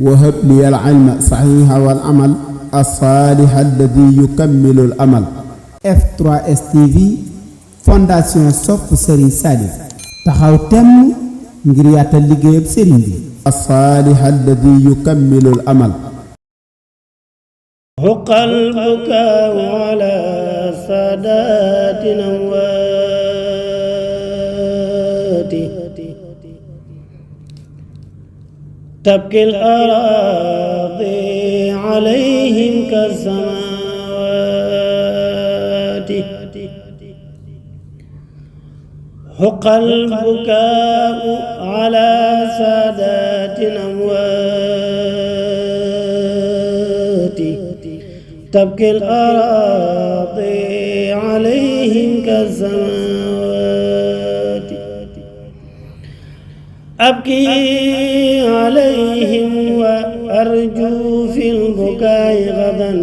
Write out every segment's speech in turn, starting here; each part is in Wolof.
وهب لي العلم صحيح والعمل الصالح الذي يكمل الأمل. F3S TV fondation sopp Serigne Saliou taxaw temm ngir yaatal liggéeyam Serigne bi. الصالح الذي يكمل الأمل. حق البكاء على سادات أمواتي تبكي الأراضي عليهم كالسماوات حق البكاء على سادات أموات تبكي الأراضي عليهم كالسماوات أبكي عليهم وأرجو في البكاء غدا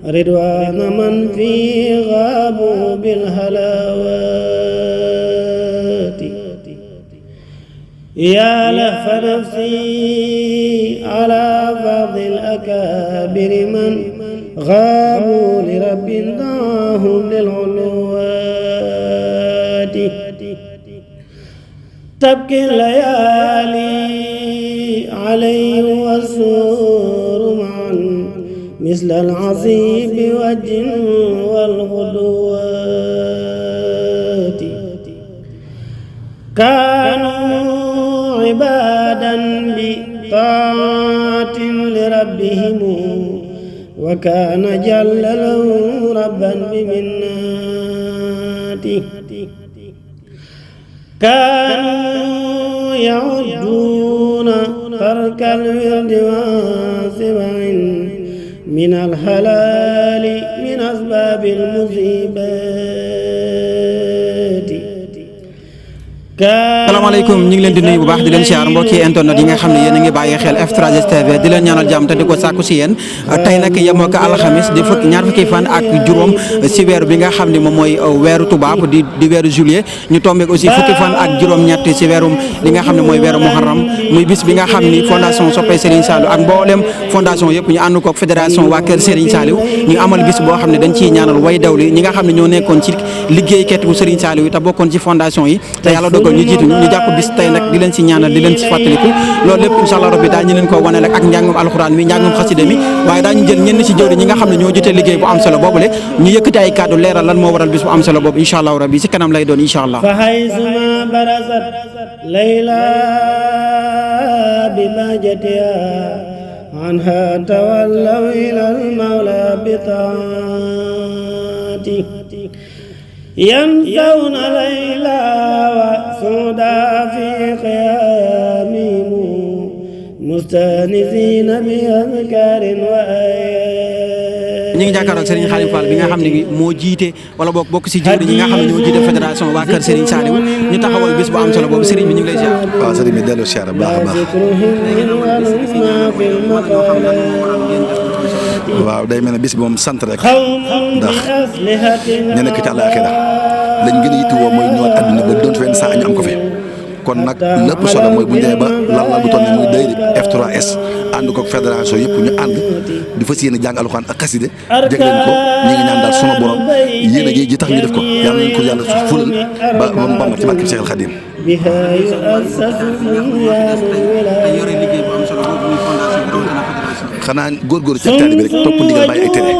رضوان من فيه غابوا بالهلاوات يا لهف نفسي على بعض الأكابر من غابوا لرب دعاهم للعلوات تبكي الليالي عليهم والسور معا مثل العصيب والجن والغدوات كانوا عبادا بطاعة لربهم وكان جل له ربا بمناته كانوا يعدون ترك الورد واسبع من الحلال من أسباب المصيبات. salaamaaleykum ñu ngi leen di nuyu bu baax di leen siyaar mbokki internet yi nga xam ne yéen a ngi bàyyi xel F3S TV di leen ñaanal jàmm te di ko sàkku si yéen tey nag yemoo ko alxamis di ñaar fukki fan ak juróom si weer bi nga xam ne moom mooy weeru tubaab di weeru juillet ñu tombé aussi fukki fan ak juróom-ñett si weeru li nga xam ne mooy weeru muharram muy bis bi nga xam ni fondation Soppe Serigne Saliou ak mboolem fondation yëpp ñu ànd koog fédération waa kër Serigne Saliou ñu amal bis boo xam ne dañ ciy ñaanal way dawli ñi nga xam ne ñoo nekkoon ci liggéeykat bu Serigne Saliou yi te bokkoon ci fondation yi te yàlla dogal ñu jiitu ñu jàpp bis tey nag di leen si ñaanal di leen si fàttaliku loolu lépp incha allah rabbi daa ñu leen ko waneel ak njàngum alxuraan mi njàngum xasida mi waaye daañu jël ñenn si jëwri ñi nga xam ne ñoo jotee liggéey bu am solo boobule ñu yëkkati ay kàddu leeral lan moo waral bis bu am solo boobu incha allah rabbi si kanam lay doon incha allah fa haysuma barasat layla bi majatiha anha tawallaw ila al-mawla bi taati ينسون ليلى وسودا في قيامهم مستانسين بأذكار وآيات ñi ngi jàkkaarloog Serigne Khadim Fall bi nga xam ne moo jiite wala bokk si jëwri ñi nga xam ne ñoo jiite fédération waa kër Serigne Saliou ñu taxawal bis bu am solo boobu Serigne bi ñu ngi lay ziar. waaw Serigne bi delloo ziar bu baax a baax. waaw day mel ne bis bi moom sant rek ndax ñu nekk ci àllaaxira lañ gën a yittewoo mooy ñëwaat àdduna ba doon fenn saa ñu am ko fi kon nag lépp solo mooy bu ñu demee ba lal bu toll nii muy dayri F3S ànd koog fédération yëpp ñu ànd di fas yéene jàng alxuraan ak xaside jégleen ko ñu ngi ñaan daal suma borom yéen a ji tax ñu def ko yàlla nañ ko yàlla fulal ba mu bambat ci barke Cheikh Khadim. xanaa góorgóorlu ci ak taalibe bi rek topp ndigal bàyyi ay tere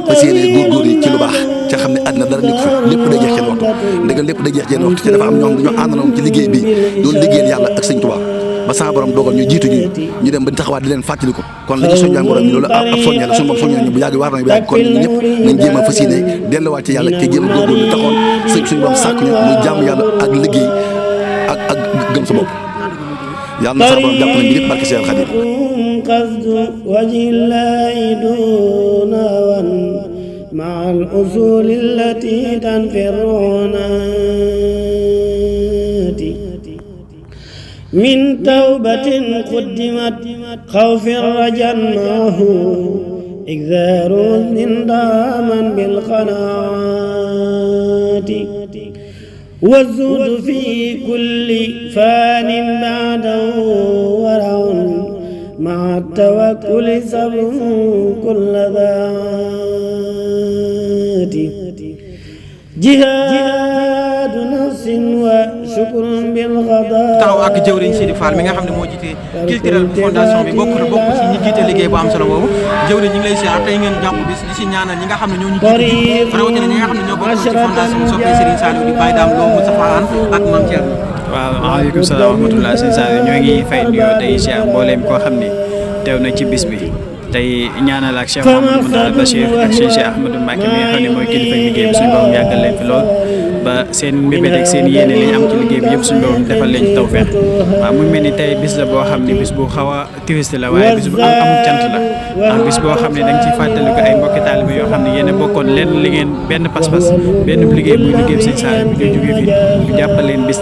fas yéene góorgóorlu yi ci lu baax ca xam ne àddina dara nekk fi lépp day jeex seen waxtu ndegam lépp day jeex seen waxtu ci dafa am ñoo xam dañoo àndandoo ci liggéey bi doon liggéeyal yàlla ak sëñ Tuubaa ba sama borom dogal ñu jiitu ñu dem ba taxawaat di leen fàttali ko kon la ñu soññaan borom bi loolu ab soññee la suñu borom soññee ñu bu yàgg war nañu bu yàgg kon ñu ñëpp nañ jéem a fas yéene delluwaat ci yàlla te jéem a góorgóorlu taxoon suñu borom sàkk ñu muy jàmm yàlla ak liggéey ak gëm sa bopp yàlla na sa borom jàpp nañ bi lépp barke Seex Xaadim قصد وجه الله دون ون مع الأصول التي تنفرون من توبة قدمت خوف الرجا معه إكثار من داما بالقناعات والزهد في كل فان بعده ورع مع التوكل صبر كل ذات جهاد نفس وشكر بالغضاء taxaw ak jëwriñ Sidi Fall mi nga xam ne moo jiite culturel bu fondation bi bokk ci ñi jiite liggéey bu am solo boobu jëwriñ ñu ngi lay siyaar tey ngeen jàpp bis di si ñaanal ñi nga xam ne ñoo ñu jiite rawatina ñi nga xam ne ñoo bokk ci fondation Soppe Serigne Saliou di Baye Dame Lo Moustapha Anne ak Mame Thierno. waaw waaleykum salaam wa rahmatulah sëñ Saliou ñoo ngi fay nuyoo tey siyaar mbooleem koo xam ne teew na ci bis bi tey ñaanal ak Cheikh Mouhamadou Bachir ak Cheikh Ahmadou Mbacké mi nga xam ne mooy kilifa liggéey bi suñu borom yàggal leen fi lool ba seen mbébét ak seen yéene li ñu am ci liggéey bi yëpp suñu borom defal leen ci tawfeex waaw mu mel ni tey bis la boo xam ne bis bu xaw a triste la waaye bis bu am cant la ndax bis boo xam ne da nga ciy fàttaliku ay mbokki taalibe yoo xam ne yéen a bokkoon leen li ngeen benn pas-pas benn liggéey muy liggéey bi sëñ Saliou bi ñu jógee fi ñu jàppal leen bis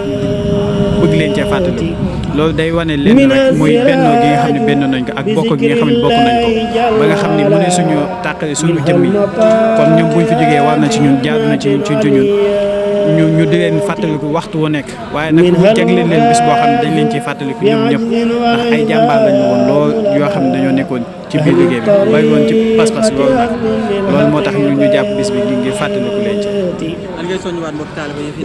bëgg leen cee fàttali loolu day wane leen rek muy bennoo gi nga xam ne benn nañ ko ak bokk gi nga xam ne bokk nañ ko ba nga xam ne mu ne suñu tàqale suñu jëmm yi kon ñoom buñ fi jógee war na ci ñun jaadu na ci ñun ñu di leen fàttaliku waxtu wu nekk waaye nag mu jagleel leen bis boo xam ne dañ leen ciy fàttaliku ñoom ñëpp ndax ay jàmbaar lañu woon lool yoo xam ne dañoo nekkoon ci biir liggéey bi bàyyi woon ci pas-pas loolu nag loolu moo tax ñu jàpp bis bi ngir fàttaliku leen ci. lan ngay soññiwaat mbokk taalibe yi fi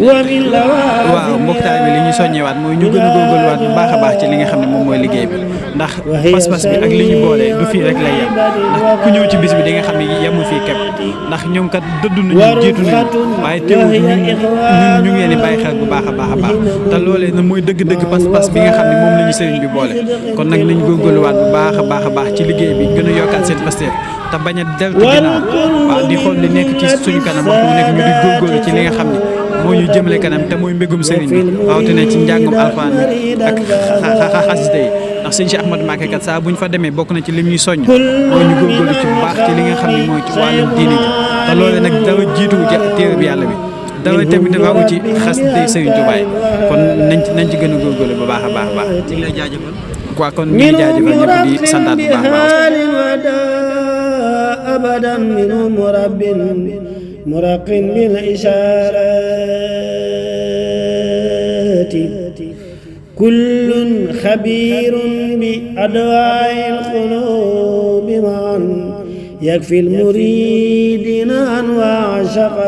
waaw mbokk taalibe li ñu soññewaat mooy ñu gën a góorgóorluwaat bu baax a baax ci li nga xam ne moom mooy liggéey bi ndax pas-pas bi ak li ñu boole du fii rek lay yem ndax ku ñëw ci bis bi di nga xam ne yemu fii képp ndax ñoom kat dëddu nañu jiitu nañu waaye teewul ñun ñu ngi leen di bàyyi xel bu baax a baax a baax te loolee na mooy dëgg-dëgg pas-pas bi nga xam ne moom la ñu sëriñ bi boole kon nag nañ góorgóorluwaat bu baax a baax ci liggéey bi gën a yokkaat seen pasteef te bañ a deltu ginnaaw waaw di xool li nekk ci suñu kanam waxtu nekk ñu di góorgóorlu ci li nga xam ne moo ñu jëmale kanam te mooy mbégum sëriñ bi rawatina ci njàngum alxuraan bi ak xasida yi ndax sëñ Cheikh Ahmadou Mbacké kat saa bu ñu fa demee bokk na ci lim ñuy soññ mooy ñu góorgóorlu ci bu baax ci li nga xam ne mooy ci wàllum diine ji te loolu nag dara jiituwu ci téere bi yàlla bi dara tamit rawu ci xasida yi Sëriñ Tuubaa kon nañ ci gën a góorgóorlu bu baax a baax a baax. ñu ngi lay jaajëfal. quoi kon ñu ngi jaajëfal ñëpp di santaat bu baax a baax. أبدا منه مرب مرق بالإشارات كل خبير بأدواء القلوب معا يكفي المريدين أنواع شقات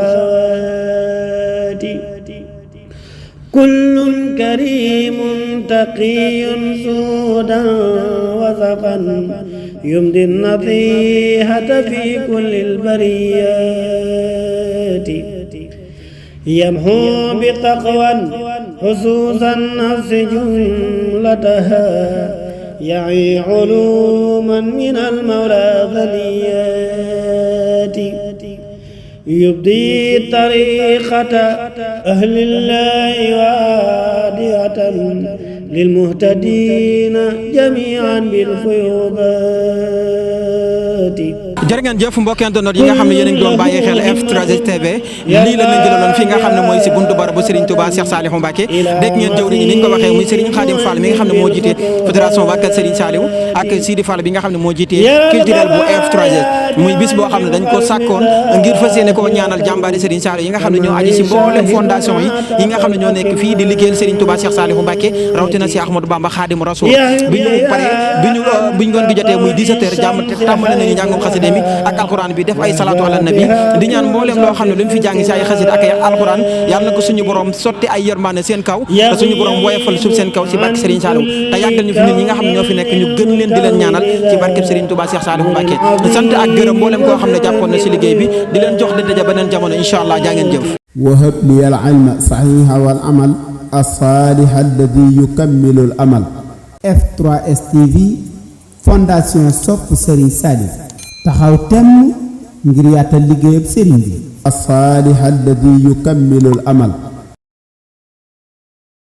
كل كريم تقي سودا وثقا يمضي النصيحة في كل البريات يمحو بتقوى حصوص النفس جملتها يعي علوما من المولى ثنيات يبدي طريقة أهل الله وادية للمهتدين جميعا بالفيوضات jërë ngeen jëf mbokki internet yi nga xam ne yéen a ngi doon bàyyi xel F3S TV lii la leen jëlaloon fii nga xam ne mooy si buntu barabu Serigne Touba Cheikh Saliou Mbacké dégg ngeen jëwriñ ni ñu ko waxee muy Serigne Khadim Fall mi nga xam ne moo jiite fédération Wakat Serigne Saliou ak Sidi Fall bi nga xam ne moo jiite culturel bu F3S muy bis boo xam ne dañ ko sàkkoon ngir fas yéene koo ñaanal jàmbaari Serigne Saliou yi nga xam ne ñoo aji si mboolem fondation yi nga xam ne ñoo nekk fii di liggéeyal Serigne Touba Cheikh Saliou Mbacké rawatina si Ahmadou Bamba Khadim Rasoul bi ñu paree bi ñu ngoon gi jotee muy 17h jàmm tàmbale nañu njàngum xasida mi ak alxuraan bi def ay salaatu ala nabi di ñaan mboolem loo xam ne lu ñu fi jàng si ay xasida ak ay alxuraan yàlla na ko suñu borom sotti ay yërmande seen kaw te suñu borom woyofal suuf seen kaw si barke Serigne Saliou te yàggal ñu fi nit ñi nga xam ne ñoo fi nekk ñu gën leen di leen ñaanal ci barke Serigne Touba Cheikh Saliou Mbacké sant ak gërëm mboolem koo xam ne jàppoon na si liggéey bi di leen jox di daje beneen jamono incha allah jaa ngeen jëf وهب لي العلم صحيح والعمل الصالح الذي يكمل الأمل F3S TV fondation Soppe Serigne Saliou taxaw temm ngir yaatal liggéeyab Serigne bi الصالح الذي يكمل الأمل